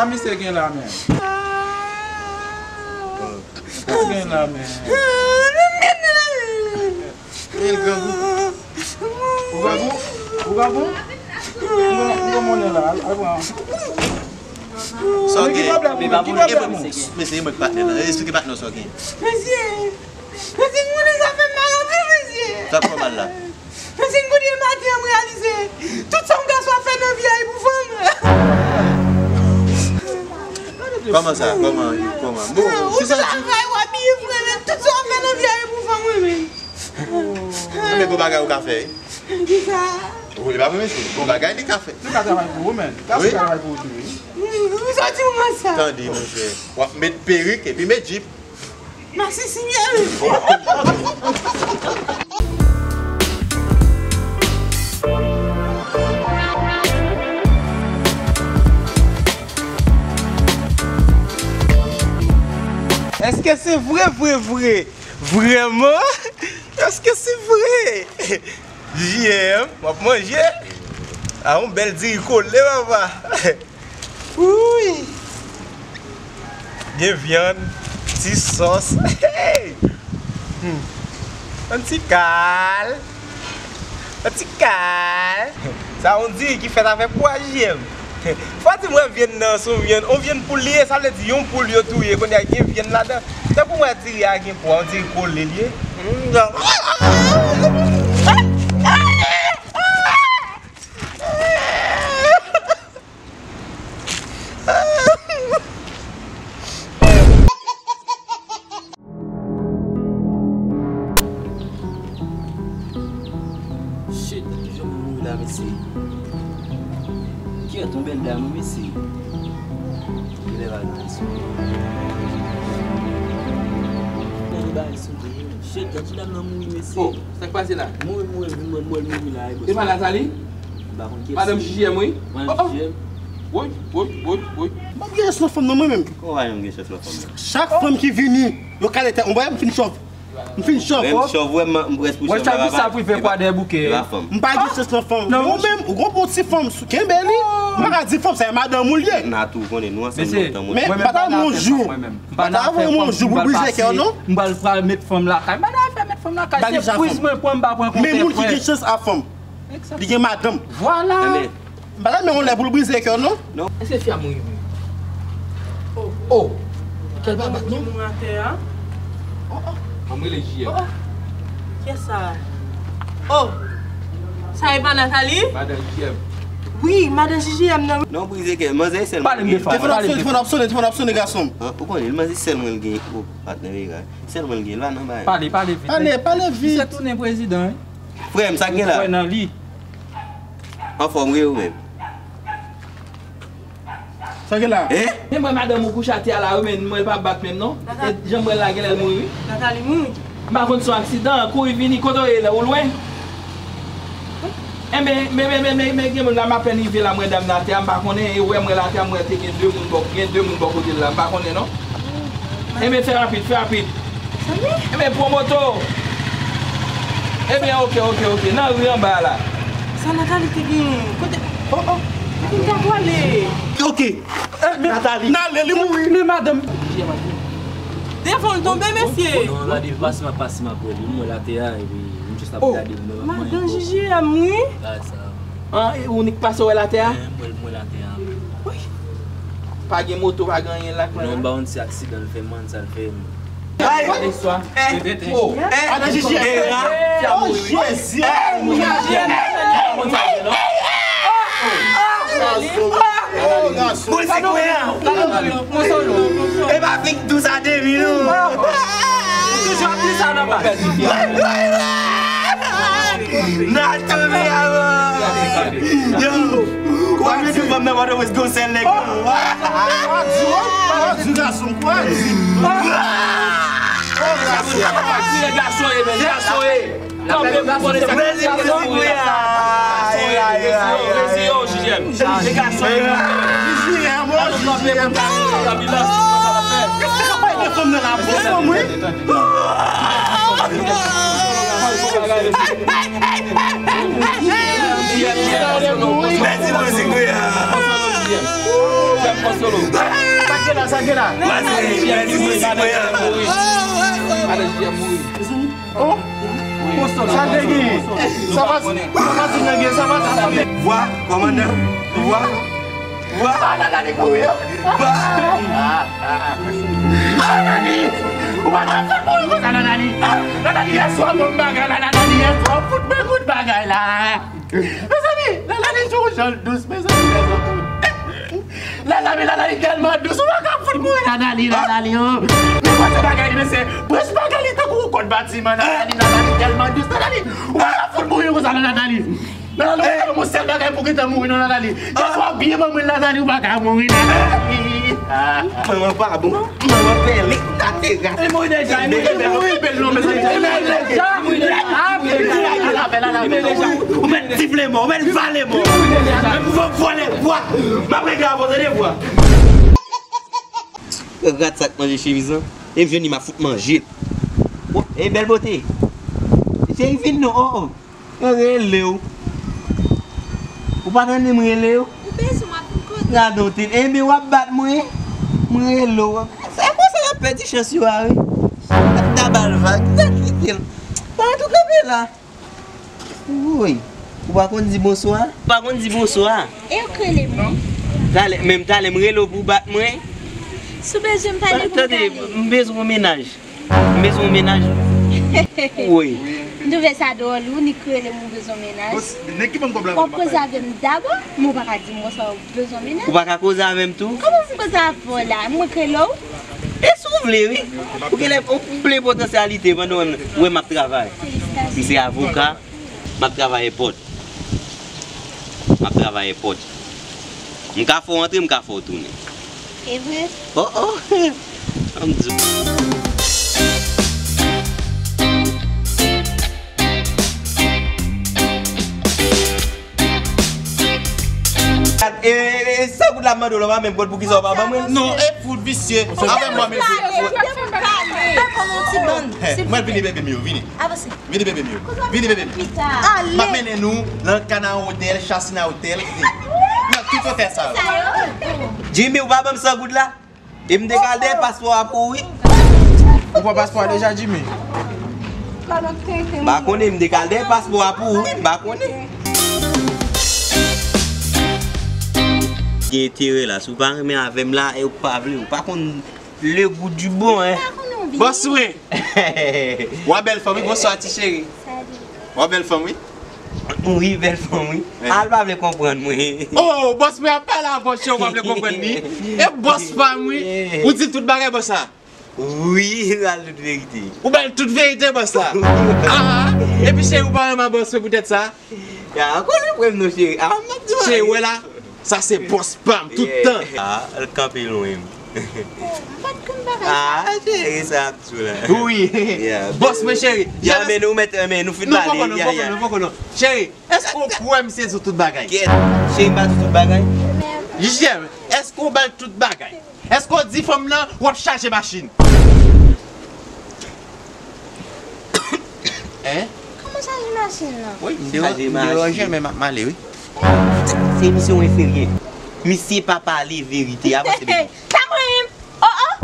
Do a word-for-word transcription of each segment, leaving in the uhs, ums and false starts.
Sa misye gen la menm? Sa gen la menm? Li grangou. Ou grangou? Ou grangou? Ou grangou monnen la? Al, al pran. Sa w gen? Ki pwoblèm ou menm? Ki pwoblèm ou? Mesye, e mwen ki patnè la. Esplike patnè w sa w gen. Mesye, mesye, m konnen sa fè m mal anpil, mesye. Sa fè w mal la? Mesye, m konnen maten an, m reyalize tout sa yon gason ap fè nan vi a e pou fanm. Kòman sa? Kòman? Kòman? Bon, ou travay, w abiye fre, men tout sa w ap fè nan vi a e pou fanm, wi, men. Enben, gon bagay ou ka fè, wi. Kisa? Wi, li pa vre, mesye. Gon bagay li ka fè. Li ka travay pou ou, men. Li ka travay pou ou tou, wi. Wi, wi, sa di mwen sa. Tande, monchè. W ap met perik epi met jip. Mèsi, Senyè. Èske se vre, vre, vre? Vrèman? Èske se vre? J M, w ap manje? A, yon bèl diri kole, papa. Wouy! Gen vyann, ti sòs. Hey! Hmm. Yon ti kal. Yon ti kal. Sa yon diri ki fèt avèk pwa, J M. Fò di mwen vyann nan se yon vyann, yon vyann poul li ye, sa vle di yon poul yo touye, kounye a gen vyann ladan. Tankou mwen diri a gen pwa, yon diri kole li ye. Hmm, non. Shit, kijan m mouri la, mesye? Kyèt, yon bèl dam, wi, mesye. Kilè va rive sou mwen? Bèl bagay sou mwen. Shit, gad ti dam nan mouri, mesye. Oh, sa k pase la? Mouri, mouri, vin mwen, mwen mouri la, e, bòs. E pa Nathalie? M pa konn kiyès. Madanm J J M, wi. Madanm J J M. Woy, woy, woy, woy. M p ap gen chans nan fanm nan, mwen menm. Kòman w pa janm gen chans nan fanm nan? Chak fanm ki vini, yo kale tèt mwen, m fin chòv. M fin chòv, menm chòv, wè, m, m près pou chòv la, papa. Sa prive kwa dèyè bouke. E pa fanm. M pa gen chans nan fanm. Mwen menm, ou gon bon ti fanm, kenbe li. M pa ka di fanm, sa e madanm ou l ye. Natou konnen nou ansanm lontan, mwen. Men pa ta voye yon jou. Pa ta voye yon jou pou brize kè w, non. M pral, pral met fanm lakay. M pa nan afè met fanm lakay. Se priz mwen pran, m pa pran kontrè frè. Men moun ki gen chans a fanm. Li gen madanm. Vwala. M pa ta renmen yon lè pou l brize kè w, non. Non. Èske fi a mouri vre? Oh. Oh. Kè l pa bat, non? Moun atè a. Oh, oh. Ann rele J M. Oh, oh. Kiyès sa? Oh. Sa e pa Nathalie? Madan J M. Wi, madan J J M nan, wi. Non, brize kè. Manzè sèl mwen gen. Telefòn ap sone, telefòn ap sone, telefòn ap sone, gason m. Ou konnen, manzè sèl mwen gen. Oh, patnè, sèl mwen gen la nan bagay. Pale, pale vit. Pale, pale vit. Misye tounen prezidan, wi. Frè m, sa k gen la? Kwè nan li. Anfòm, wi, ou menm? Sa k gen la? Hein? Men mwen madanm ou kouche atè a la, wi, men mwen pa bat menm, non. E jan mwen la, genlè l mouri, wi. Nathalie mouri. M pa konn si yon aksidan, kouri vini, kote w ye la, ou lwen? Enben, men, men, men, men, men, gen moun la, m apèn rive la, m wè dam nan atè a, m pa konnen, e ou wè mwen la atè a, m wè te gen de moun bò, gen de moun bò kote l la, m pa konnen non. Enben, fè rapid, fè rapid. Enben, pran moto. Enben, oke, oke, oke, nan ri anba a la. Sa Nathalie te gen? Kote? Oh, oh. Kote l ta pwale? Oke. Nathalie. N ale, li mouri. Men madanm. Devan l tonbe, mesye. Non, non, gade, pase m ap pase m ap wè li. M wè l atè a, epi m jis ap gade l, m ap manyen kòb. Madan J J M, wi. Gade sa. An, e ou nik pase wè l atè a? Mwen, mwen l atè a. Wi. Pa gen moto, pa gen anyen la, non, m pa konn si aksidan l fè, man, sa l fè. Ay! Gade istwa. Eh, oh, eh, madan J J M. Eh, oh, Jezi. Eh, madan J J M. Moun sa gen non. Gason. Moun se kwen an. E pa fik dous a demi non. Toujou ap di sa nan baz. N a tonbe avan. Yo, kwa di fanm nan pa te wè gon sèl nèg non. Kwa di, kwa di gason, kwa di. Gason ye, men gason ye. Kanpe pou konnen sa k ap pase. Reziye w, J J M. Reziye w, J J M. J J M, oh, J J M. Ambulans, sa k ap fè? Kèske sa pa ede fanm nan la, bon fanm, wi. Mèsi, mèsi, wi. Solo. Sa k gen la, sa k gen la? Mwen se J M mouri, mwen an. Mwen se J M mouri. Oh. Sa k gen? Sa pa, sa pa ti nèg, sa pa ti nèg. Vwa, kòmandan. Vwa. Vwa. Ah, Nanani mouri. Vwa. Ah, Nanani. Ou pa ka fè mouri konsa, Nanani. Nanani, yèswa bon bagay la, Nanani, yèswa fout mwen kout bagay la. Mezanmi, Lalali se yon jan l dous, mezanmi, mezanmi. Lalali, Lalali tèlman dous, ou pa ka fout mouri Lalali, Lalali, oh. Men pase bagay li, mesye, prens bagay li tankou yon kòd batiman, Lalali, Lalali tèlman dous, Lalali, ou pa ka fout mouri konsa, Lalali. Lalali, ou pa ka yon sèl bagay pou gentan mouri, non, Lalali. Kèswa byen ban mwen, Lalali, ou pa ka mouri, Lalali. Manman pa bon. Manman pèlen nan teras. Li mouri deja, li mouri deja. Li mouri deja. Ou mèt sifle mò, ou mèt vale mò. Menm pou fò vòlè vwa. M ap regle avè w, tande vwa. Rat sa k manje chemiz lan. E m jwenn li m ap fout manje l. E bèl bote. Cheri vin non, oh, oh. Mwen rele w. Ou pa tande m rele w? Ou bezwen m ap vin kote. Gade w tèt. Enben w ap bat mwen. Mwen rele w. Se konsa y ap pèdi chans yo a wi. Ap da bal vag. Gad kite l. Pa tou kanpe la. Woy. Ou pa konn di bonswa? Ou pa konn di bonswa? E yo k rele m wi. Talè, menm talè m rele w pou w bat mwen. Si w bezwen m pale pou m pale. Tande, m bezwen yon mennaj. M bezwen yon mennaj. Wi. M twouve sa dwòl, wi, li k rele m ou bezwen mennaj. Bon, w ap koze avè m dabò, men w pa ka di m konsa w bezwen mennaj. Ou pa ka koze avè m tou? Kòman m koze avè w la? Mwen k rele w? E si w vle, wi. Ou genlè, ou plen potansyalite pandan w wè m, wè m ap travay. Felisitasyon. M se avoka, m ap travay èpòt. M ap travay èpòt. M ka fè w antre, m ka fè w tounen. E vre? Oh, oh. An m di w. E, e, e, san goud la m mande w la, w pa menm konn poukisa w pa ban mwen l? Non, e fout visye. Avè mwen menm. Kite m pale, kite m pale. Fè kòm yon ti bann, silvouplè. Mwen vini, bebe m yo, vini. Avanse. Vini, bebe m yo. Vini, bebe m. Pita. Ale. M ap mennen nou nan Kana Hotel, Chasina Hotel, nan tout otèl sa yo. Jimmy, ou pa ban m san goud la? E m te kal dèyè paspò a pou ou, wi. Ou pran paspò a deja, Jimmy? M pa konnen, m te kal dèyè paspò a pou ou, wi, m pa konnen. Gen enterè la, si w pa renmen avè m la, e ou pa vle, ou pa konn le goût du bon, hein. Bòs mwen, w a bèl fanm, wi, bonswa, ti cheri. W a bèl fanm, wi. Wi, bèl fanm, wi. Al pa vle konprann mwen. Oh, bòs mwen ap pale avè w, cheri, w pa vle konprann li. E bòs pa m, wi. Ou di l tout bagay, bòs la? Wi, m ba l tout verite. Ou ba l tout verite, bòs la? Ah, epi cheri, ou pa renmen bòs mwen poutèt sa? Ya, konnen frè m non, cheri. Ah, m ap di w. Cheri, w wè la? Sa se bòs pa m tout tan. Ah, l kanpe lwen m. Oh, m pa t konn bagay sa. Ah, cheri, sa ap di w la. Wi. Bòs mwen, cheri. Ya, men nou mèt, men nou fin pale. Non, poko non, poko non, poko non. Cheri, èske w kwè m se di w tout bagay? Kèt, cheri, m pa di w tout bagay. Jijè, èske w ba l tout bagay? Èske w di fanm nan w ap chaje machin? Hein? Kòman chaje machin nan? Wi, m deranje, men m ap male, wi. Se misye yon enferyè. Misye pa pale verite. Avanse, bebe. Sa mwen menm. Oh, oh.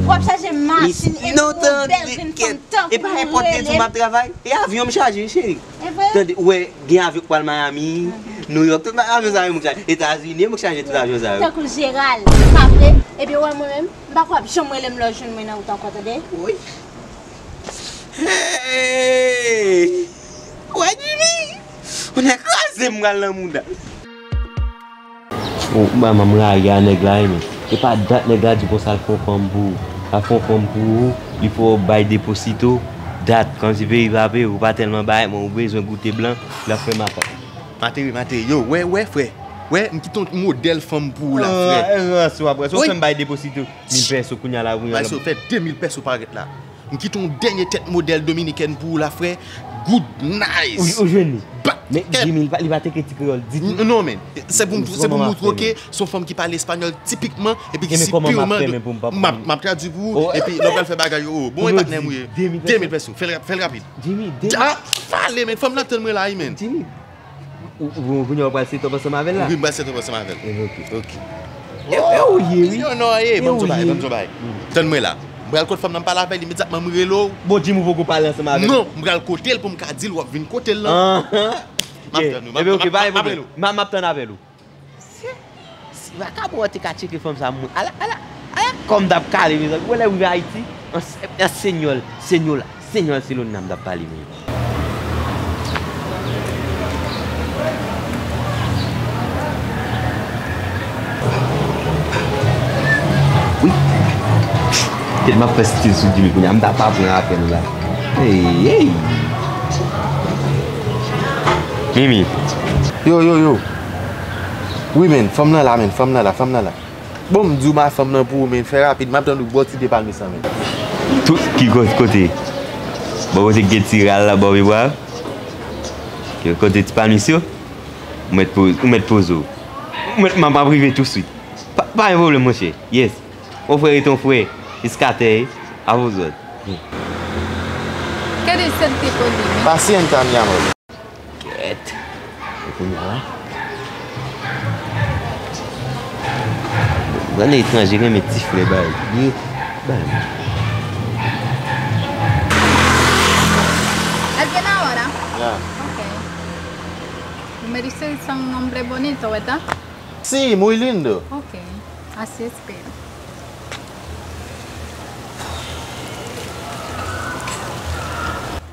W ap chaje machin epi yon bèl grenn fanm tankou ou rele m. E pa enpòt ki jou m ap travay. E avyon m chaje, cheri. E vre? Tande, ou wè, gen avyon k pral Miami, New York, tout avyon sa yo moun k chaje. Etazini, moun k chaje tout avyon sa yo. Tankou Jeral, pa vre? Ebyen, ou wè mwen menm, m pa kwè w ap janm rele m lè w jwenn mwen nan wout ankò, tande? Wi. Hey! Wè Jimmy! Ou nèk kraze m pral nan mouda. Ou ba m rayi a nèg la wi, men. E pa dat nèg la di konsa l fè yon fanm pou ou. L ap fè yon fanm pou ou, li fè w bay deposito, dat, kòmsi peyi pa peyi, ou pa tèlman bay, men ou bezwen goute blan, l ap fè makak. Materi, materi, yo, wè, wè, frè. Wè, m kite yon modèl fanm pou ou la, frè. Ah, rans w ap rans. Ou fè m bay deposito mil pèso kounye a la, kounye a la. Bay so fè de mil pèso parèt la. M kite yon dènye tèt modèl dominikèn pou ou la, frè. Good, nice. Ou, ou jwenn li? Men Jimmy, li pa, li pa teke ti kreyòl ditou. Non, men. Se pou m, se pou m moutre w ke se yon fanm ki pale espanyòl tipikman, epi ki si pirman. M ap, m ap tradui pou ou, epi lè w pral fè bagay yo, oh, bon, e patnè m ou ye. De mil pèso. Fè l rap-, fè l rapid. Jimmy, de mil. Ah, pale, men, fanm nan tann mwen la, wi, men. Jimmy. Ou, ou, ou, kounye a w pral set up ansanm avè l la? Wi, m pral set up ansanm avè l. Eh, ok. Ok. E, e ou ye, wi. Yo, non, e, ban m di w bagay, ban m di w bagay. Tann mwen la. M pral kot fanm nan, m pale avè l imedyatman, m rele w. Bon, Jimmy, ou poko pale ansanm avè l? Non, m pral kote l pou m ka di l w ap vin kote l lan. M ap tann ou, m ap, m ap, m ap rele w. M ap tann avè l. Si, si vakabon an te ka tcheke fanm sa, mwen, ala, ala, ala, kòm t ap kale, mezanmi. Ou wè lè rive Ayiti, an, an senyòl, senyola, senyòl Selona m t ap pale, men. Wi. Tèlman fè stil sou Jimmy kounye a, m ta pa pran apèl la. Hey, hey. Mimi. Yo, yo, yo. Wi, men, fanm nan la, men, fanm nan la, fanm nan la. Bon, m di w ma fanm nan pou ou, men fè rapid, m ap tann ou bò ti de palmis lan, men. Tout ki ko-, kote? Bò kote gen ti ral la, bò pye bwa? Kote ti palmis yo? Ou mèt poz-, ou mèt poze w. Ou mèt, m ap, m ap rive touswit. Pa, pa gen pwoblèm, monchè. Yes. On frè rete on frè. Jiskatè, a vos òd. Qué dice el tipo, dime? Pacienta, mi amor. Kèt. E kounye a la. Grann etranje renmen ti flè bay. Li bay. ¿Alguien ahora? Ya. Ok. Me dice, son un hombre bonito, ¿verdad? Sí, muy lindo. Ok, así espero.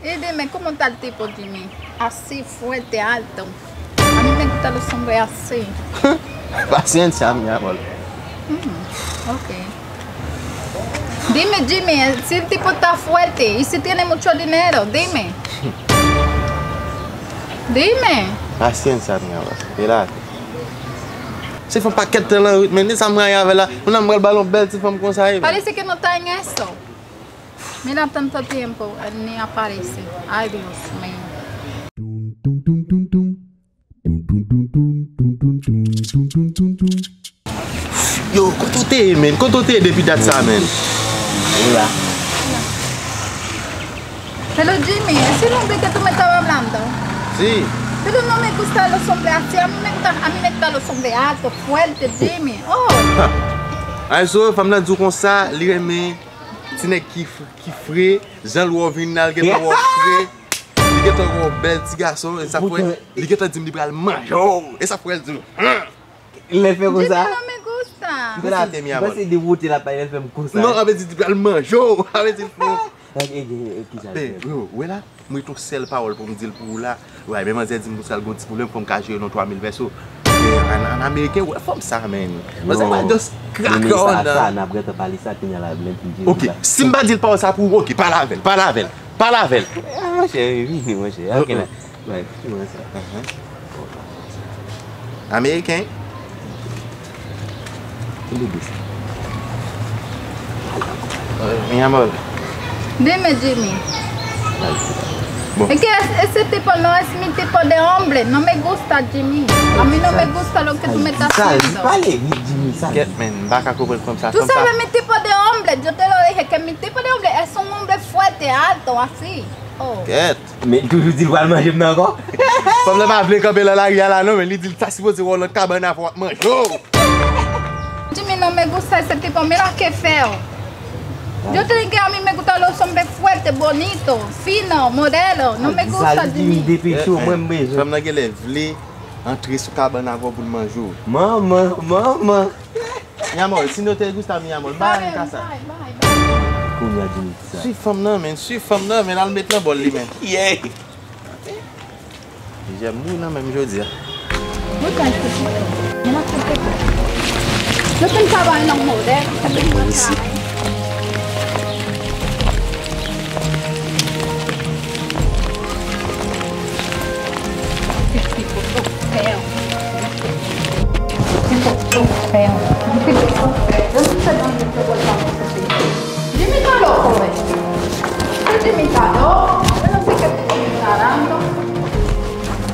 Y dime, ¿cómo está el tipo, Jimmy? Así fuerte, alto. A mí me gustan los hombres así. Paciencia, mi amor. Mm, ok. Dime, Jimmy, si el tipo está fuerte y si tiene mucho dinero, dime. Dime. Paciencia, mi amor. Espérate. Se fè pakèt tan lan rit, men, de sa m rayi avè l la. Moun nan m pral ba l yon bèl ti fanm konsa, e. Parece que no está en eso. Mira, tanto tiempo, él ni aparece. Ay, Dios mío. Yo, kote w te ye, men? Kote w te ye depi dat sa, men? Ou la. Pero Jimmy, ese es el hombre que tú me estabas hablando. Sí. Pero no me gusta los hombres así, a mí me gusta, a mí me gustan los hombres altos, fuertes, Jimmy. Oh. Ay, so, fanm nan di w konsa, li renmen ti nèg ki f-, ki fre, jan l wè w vin la, l gentan wè w fre. Li gentan wè w bèl ti gason, e sa fè, li gentan di m li pral manje w. E sa fè l di m, han! Lè l fè konsa. Jimmy, no me gusta. Mwen se dewote l ap bay, lè l fè m konsa. Non, sa vle di li pral manje w. Sa vle di l fè w. Ok, ok, ok, kisa l fè? Yo, wè la, m ret yon sèl pawòl pou m di l pou ou la. Wè, men manzè di m konsa l gon ti pwoblèm, fò m ka jere l yon twa mil pèso. Men, an, an ameriken, wè fanm sa, men. Manzè pa just krak on nan. Sa, n ap gentan pale sa, kounye a la, lè m fin jere l la. Ok, si m pa di l pawòl sa pou ou, ok, pale avè l, pale avè l, pale avè l. Ah, monchè, vini, monchè. Ok, la. Bay, fouti mwen sa. Ameriken. Kile de sa. Mi amor. Dime, Jimmy. Bon. Es que es-, ese tipo no es mi tipo de hombre. No me gusta, Jimmy. A mí no me gusta lo que tú me estás haciendo. Pale, Jimmy, sa. Kèt, men, m pa ka konprann fanm sa. Tú sabes mi tipo de hombre. Yo te lo dije que mi tipo de hombre es un hombre fuerte, alto, así. Oh. Kèt. Men toujou di l pral manje m nan ankò. Fanm nan pa vle kanpe nan lari a la non, men li di l ta sipoze wè w nan kabann avè w ap manje w. Jimmy, no me gusta ese tipo, mira qué feo. Yo te dije que a mí me gustan los hombres fuertes, bonitos, finos, modelos. No me gusta, Jimmy. Depi cho, mwen m bezwen. Fanm nan genlè vle antre sou kabann avè w pou l manje w. Manman, manman. Mi amor, si no te gusta, mi amor, m pa renmen kasa. Kounye a Jimmy di sa. Swiv fanm nan, men, swiv fanm nan, men, al met nan bòl li, men. Yeah. Jèm mouri nan men m jodi a. Mwen kay kote. Mwen ap kote. Yo fin travay nan modèl. Mwen isi. Dimmi solo, come? Dimmi solo, yo no sé qué te estoy aclarando.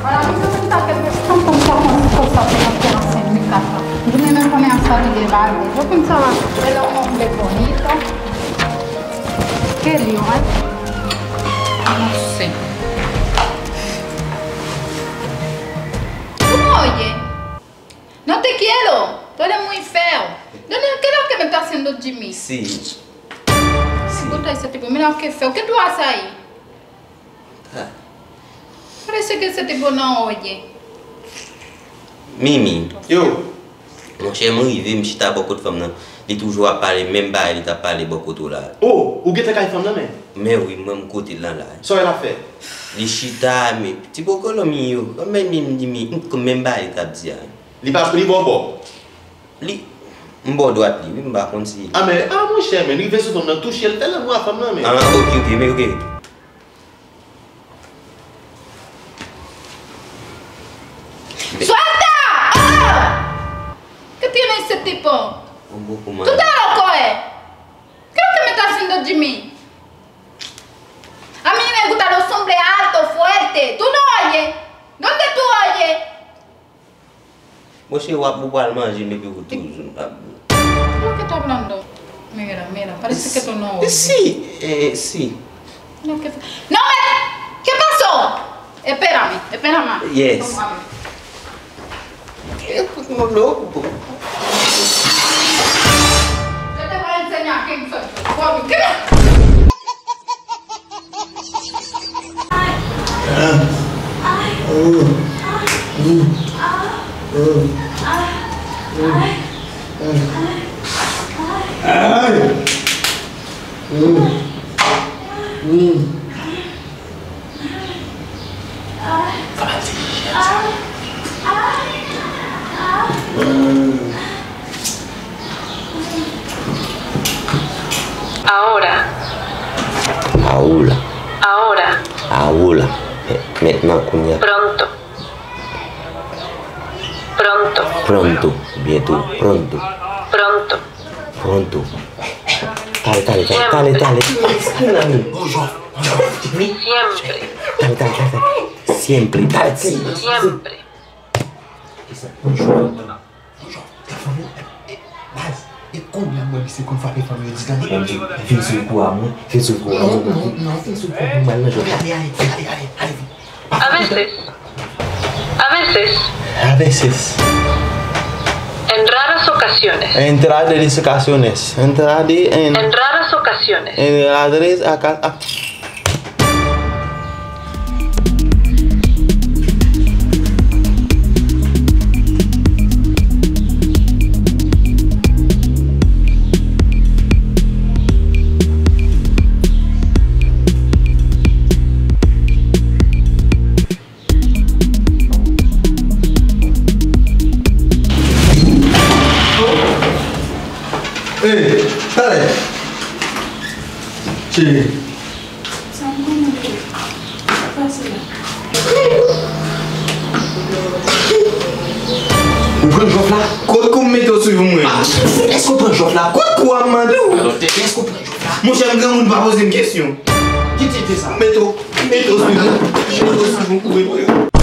Ahora mismo pensaba que me están contando cosas que no quiero hacer en mi casa. Yo me voy a poner a salir de barrio. Yo pensaba que era un hombre bonito. Qué lío, ¿eh? No sé. ¿Tú me oyes? No te quiero. Dónde muy feo. ¿Dónde qué es lo que me está haciendo Jimmy? Sí. Sí. Conta ese tipo, mira qué feo. ¿Qué tú haces ahí? Ah. Parece que ese tipo no oye. Mimi. Yo. Monchè, m rive, m chita bò kot fanm nan. Li toujou ap pale menm bagay li t ap pale bò kote w la. Oh, ou gentan kay fanm nan, men? Men wi, mwen m kote l lan la. Sa w wè l ap fè? Li chita, men ti pokolo mi yo. Kòman li menm di mi, m, menm bagay li t ap di a. Li pa, li ba w bò? Li, m bò dwat li, wi, m pa konn si. Ah, men, ah, monchè, men rive sou fanm nan, touche l, fè lanmou a fanm nan, men. Ah, ok, ok, men ok. Suelta! Oh! ¿Qué tiene ese tipo? Un poco más. ¿Tú estás loco, eh? ¿Qué es lo que me está haciendo Jimmy? A mí me gustan los hombres altos, fuertes. ¿Tú no oyes? ¿Dónde tú oyes? Monchè, w ap, ou pral manje m epi ou toujou ap. ¿Qué está hablando? Mira, mira, parece que tú no oyes. Sí, eh, sí. No, ¿qué, no me, ¿qué pasó? Espérame, espérame. Yes. Vamos a ver. Qué loco. Yo te voy a enseñar quién soy yo. Bobby, ¿qué? Ahora. Ahora. Ahora. Ahora. Maintenant, kounye a. Pronto. Pronto. Pronto. Bientôt. Pronto. Pronto. Pronto. Talè, talè, talè, talè, talè. Siempre. Talè, talè, talè, talè. Siempre. Talè, siempre. Siempre. Kisa? Bonjou. Bonjou. Telefòn ou? E, e, baz. E konbyen mwen misye konn frape fanm yo di tande? Bonjou. Vin sou kou a mwen. Vin sou kou a mwen. Non, non, non, vin sou kou a mwen. Mwen al nan jòt la. Ale, ale, ale, ale, ale, vin. A veces. A veces. A veces. En raras ocasiones. En raras ocasiones. En raras ocasiones. En raras ocasiones. Ey, talè. Cheri. Sa m konnen pou pase la. Ou pran jòf la? Kot kou m mete w sou mwen? Èske w pran jòf la? Kot kou a m mande w? Èske w pran jòf la? Monchè, m granmoun, pa poze m kesyon. Ki tip de sa? Mete w, mete w sou mwen. Mete w sou mwen, kouri pou yo.